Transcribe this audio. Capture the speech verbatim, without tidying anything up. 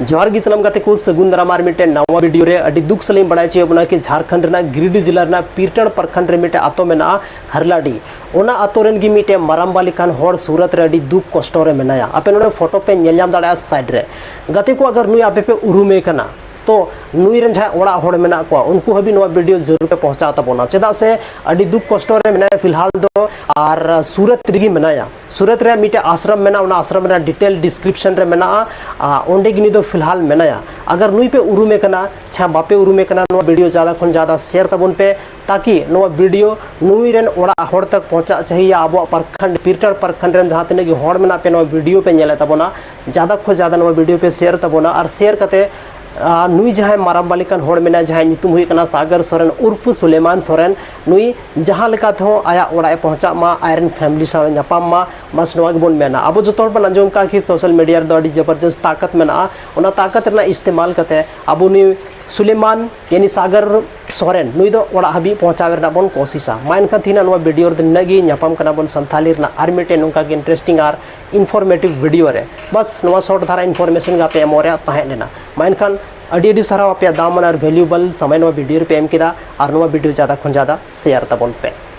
ᱡᱚᱦᱟᱨ ᱜᱮ ᱥᱟᱱᱟᱢ ᱜᱟᱛᱮ ᱠᱚ, ᱥᱟᱹᱜᱩᱱ ᱫᱟᱨᱟᱢ ᱟᱨ ᱢᱤᱫᱴᱮᱱ ᱱᱟᱣᱟ ᱵᱷᱤᱰᱤᱭᱳ ᱨᱮ᱾ ᱟᱹᱰᱤ ᱫᱩᱠ ᱥᱟᱞᱟᱜ ᱤᱧ ᱵᱟᱲᱟᱭ ᱦᱚᱪᱚᱭᱮᱫ ᱵᱚᱱᱟ ᱠᱤ ᱡᱷᱟᱲᱠᱷᱚᱸᱰ ᱨᱮᱱᱟᱜ ᱜᱤᱨᱤᱰᱤ ᱡᱮᱞᱟ ᱨᱮᱱᱟᱜ ᱯᱤᱨᱴᱟᱲ ᱯᱨᱚᱠᱷᱚᱸᱰ ᱨᱮ ᱢᱤᱫᱴᱮᱱ ᱟᱛᱳ ᱢᱮᱱᱟᱜᱼᱟ ᱦᱟᱨᱞᱟᱰᱤ, ᱚᱱᱟ ᱟᱛᱳ ᱨᱮᱱ ᱜᱮ ᱢᱤᱫᱴᱮᱱ ᱢᱟᱨᱟᱢᱵᱟ ᱞᱮᱠᱟᱱ ᱦᱚᱲ ᱥᱩᱨᱟᱛ ᱨᱮ ᱟᱹᱰᱤ ᱫᱩᱠ ᱠᱚᱥᱴᱚ ᱨᱮ ᱢᱮᱱᱟᱭᱟ᱾ ᱟᱯᱮ ᱱᱚᱰᱮ ᱯᱷᱳᱴᱳ ᱯᱮ ᱧᱮᱞ ᱧᱟᱢ ᱫᱟᱲᱮᱭᱟᱜᱼᱟ ᱥᱟᱭᱤᱰ ᱨᱮ᱾ ᱜᱟᱛᱮ ᱠᱚ, ᱟᱜᱟᱨ ᱱᱩᱭ ᱟᱯᱮ ᱯᱮ ᱩᱨᱩᱢᱮ ᱠᱟᱱᱟ, ᱛᱚ ᱱᱩᱭ ᱨᱮᱱ ᱡᱟᱦᱟᱸᱭ ᱚᱲᱟᱜ ᱦᱚᱲ ᱢᱮᱱᱟᱜ ᱠᱚᱣᱟ, ᱩᱱᱠᱩ ᱦᱟᱹᱵᱤᱡ ᱱᱚᱣᱟ ᱵᱷᱤᱰᱤᱭᱳ ᱡᱟᱹᱨᱩᱲ ᱯᱮ ᱯᱚᱦᱚᱸᱪᱟᱣ ᱛᱟᱵᱚᱱᱟ, ᱪᱮᱫᱟᱜ ᱥᱮ ᱟᱹᱰᱤ ᱫᱩᱠ ᱠᱚᱥᱴᱚ ᱨᱮ ᱢᱮᱱᱟᱭᱟ ᱯᱷᱤᱞᱦᱟᱞ ᱫᱚ᱾ ᱟᱨ ᱥᱩᱨᱟᱛ ᱨᱮᱜᱮ ᱢᱮᱱᱟᱭᱟ᱾ ᱥᱩᱨᱟᱛ ᱨᱮᱭᱟᱜ ᱢᱤᱫᱴᱮᱱ ᱟᱥᱨᱚᱢ ᱢᱮᱱᱟᱜᱼᱟ, ᱚᱱᱟ ᱟᱥᱨᱚᱢ ᱨᱮᱭᱟᱜ ᱰᱤᱴᱮᱞ ᱰᱤᱥᱠᱨᱤᱯᱥᱚᱱ ᱨᱮ ᱢᱮᱱᱟᱜᱼᱟ᱾ ᱟᱨ ᱚᱸᱰᱮ ᱜᱮ ᱱᱩᱭ ᱫᱚ ᱯᱷᱤᱞᱦᱟᱞ ᱢᱮᱱᱟᱭᱟ᱾ ᱟᱜᱟᱨ ᱱᱩᱭ ᱯᱮ ᱩᱨᱩᱢᱮ ᱠᱟᱱᱟ, ᱪᱷᱟ ᱵᱟᱯᱮ ᱩᱨᱩᱢᱮ ᱠᱟᱱᱟ, ᱱᱚᱣᱟ ᱵᱷᱤᱰᱤᱭᱳ ᱡᱟᱫᱟ ᱠᱷᱚᱱ ᱡᱟᱫᱟ ᱥᱮᱭᱟᱨ ᱛᱟᱵᱚᱱ ᱯᱮ, ᱛᱟᱠᱤ ᱱᱚᱣᱟ ᱵᱷᱤᱰᱤᱭᱳ ᱱᱩᱭ ᱨᱮᱱ ᱚᱲᱟᱜ ᱦᱚᱲ ᱛᱟᱠ ᱯᱚᱦᱚᱸᱪᱟᱜ ᱪᱟᱦᱤᱭᱟ, ᱟᱵᱚᱣᱟᱜ ᱯᱨᱚᱠᱷᱚᱸᱰ, ᱯᱤᱨᱴᱟᱲ ᱯᱨᱚᱠᱷᱚᱸᱰ ᱨᱮᱱ ᱡᱟᱦᱟᱸ ᱛᱤᱱᱟᱹᱜ ᱜᱮ ᱦᱚᱲ ᱢᱮᱱᱟᱜ ᱯᱮ, ᱱᱚᱣᱟ ᱵᱷᱤᱰᱤᱭᱳ ᱯᱮ ᱧᱮᱞᱮᱫ ᱛᱟᱵᱚᱱᱟ, ᱡᱟᱫᱟ ᱠᱷᱚᱱ ᱡᱟᱫᱟ ᱱᱚᱣᱟ ᱵᱷᱤᱰᱤᱭᱳ ᱯᱮ ᱥᱮᱭᱟᱨ ᱛᱟᱵᱚᱱᱟ᱾ ᱟᱨ ᱥᱮᱭᱟᱨ ᱠᱟᱛᱮ ᱟᱨ ᱱᱩᱭ ᱡᱟᱦᱟᱸᱭ ᱢᱟᱨᱟᱢᱵᱟ ᱞᱮᱠᱟᱱ ᱦᱚᱲ ᱢᱮᱱᱟᱭᱟ, ᱡᱟᱦᱟᱸᱭ ᱧᱩᱛᱩᱢ ᱦᱩᱭᱩᱜ ᱠᱟᱱᱟ ᱥᱟᱜᱚᱨ ᱥᱚᱨᱮᱱ ᱩᱨᱯᱷ ᱥᱩᱞᱮᱢᱟᱱ ᱥᱚᱨᱮᱱ, ᱱᱩᱭ ᱡᱟᱦᱟᱸ ᱞᱮᱠᱟ ᱛᱮᱦᱚᱸ ᱟᱭᱟᱜ ᱚᱲᱟᱜ ᱮ ᱯᱚᱦᱚᱸᱪᱟᱜ ᱢᱟ, ᱟᱡᱨᱮᱱ ᱯᱷᱮᱢᱤᱞᱤ ᱥᱟᱶ ᱮ ᱧᱟᱯᱟᱢ ᱢᱟ᱾ ᱵᱟᱥ ᱱᱚᱣᱟ ᱜᱮᱵᱚᱱ ᱢᱮᱱᱟ᱾ ᱟᱵᱚ ᱡᱚᱛᱚ ᱦᱚᱲ ᱵᱚᱱ ᱟᱸᱡᱚᱢ ᱠᱟᱜᱼᱟ ᱠᱤ ᱥᱳᱥᱟᱞ ᱢᱤᱰᱤᱭᱟ ᱨᱮᱫᱚ ᱟᱹᱰᱤ ᱡᱚᱵᱚᱨᱫᱚᱥᱛ ᱛᱟᱠᱚᱛ ᱢᱮᱱᱟᱜᱼᱟ᱾ ᱚᱱᱟ ᱛᱟᱠᱚᱛ ᱨᱮᱱᱟᱜ ᱤᱥᱛᱮᱢᱟᱞ ᱠᱟᱛᱮ ᱟᱵᱚ ᱱᱩᱭ ᱥᱩᱞᱮᱢᱟᱱ ᱭᱟᱱᱤ ᱥᱟᱜᱚᱨ ᱥᱚᱨᱮᱱ ᱱᱩᱭ ᱫᱚ ᱚᱲᱟᱜ ᱦᱟᱹᱵᱤᱡ ᱯᱚᱦᱚᱸᱪᱟᱣ ᱨᱮᱱᱟᱜ ᱵᱚᱱ ᱠᱳᱥᱤᱥᱟ᱾ ᱢᱟ ᱮᱱᱠᱷᱟᱱ ᱛᱮᱦᱮᱧᱟᱜ ᱱᱚᱣᱟ ᱵᱷᱤᱰᱤᱭᱳ ᱨᱮᱫᱚ ᱱᱤᱱᱟᱹᱜ ᱜᱮ᱾ ᱧᱟᱯᱟᱢ ᱠᱟᱱᱟ ᱵᱚᱱ ᱥᱟᱱᱛᱷᱟᱞᱤ ᱨᱮᱱᱟᱜ ᱟᱨ ᱢᱤᱫᱴᱮᱱ ᱱᱚᱝᱠᱟ ᱜᱮ ᱤᱱᱴᱟᱨᱮᱥᱴᱤᱝ ᱟᱨ ᱤᱱᱯᱷᱚᱨᱢᱮᱴᱤᱵᱷ ᱵᱷᱤᱰᱤᱭᱳ ᱨᱮ᱾ ᱵᱟᱥ ᱱᱚᱣᱟ ᱥᱚᱨᱴ ᱫᱷᱟᱨᱟ ᱤᱱᱯᱷᱚᱨᱢᱮᱥᱚᱱ ᱜᱮ ᱟᱯᱮ ᱮᱢᱚᱜ ᱨᱮᱭᱟᱜ ᱛᱟᱦᱮᱸ ᱞᱮᱱᱟ᱾ ᱢᱟ ᱮᱱᱠᱷᱟᱱ ᱟᱹᱰᱤ ᱟᱹᱰᱤ ᱥᱟᱨᱦᱟᱣ, ᱟᱯᱮᱭᱟᱜ ᱫᱟᱢᱟᱱ ᱟᱨ ᱵᱷᱮᱞᱩᱭᱮᱵᱚᱞ ᱥᱚᱢᱚᱭ ᱱᱚᱣᱟ ᱵᱷᱤᱰᱤᱭᱳ ᱨᱮᱯᱮ ᱮᱢ ᱠᱮᱫᱟ ᱟᱨ ᱱᱚᱣᱟ ᱵᱷᱤᱰᱤᱭᱳ ᱡᱟᱫᱟ ᱠᱷᱚᱱ ᱡᱟᱫᱟ ᱥᱮᱭᱟᱨ ᱛᱟᱵᱚᱱ ᱯᱮ᱾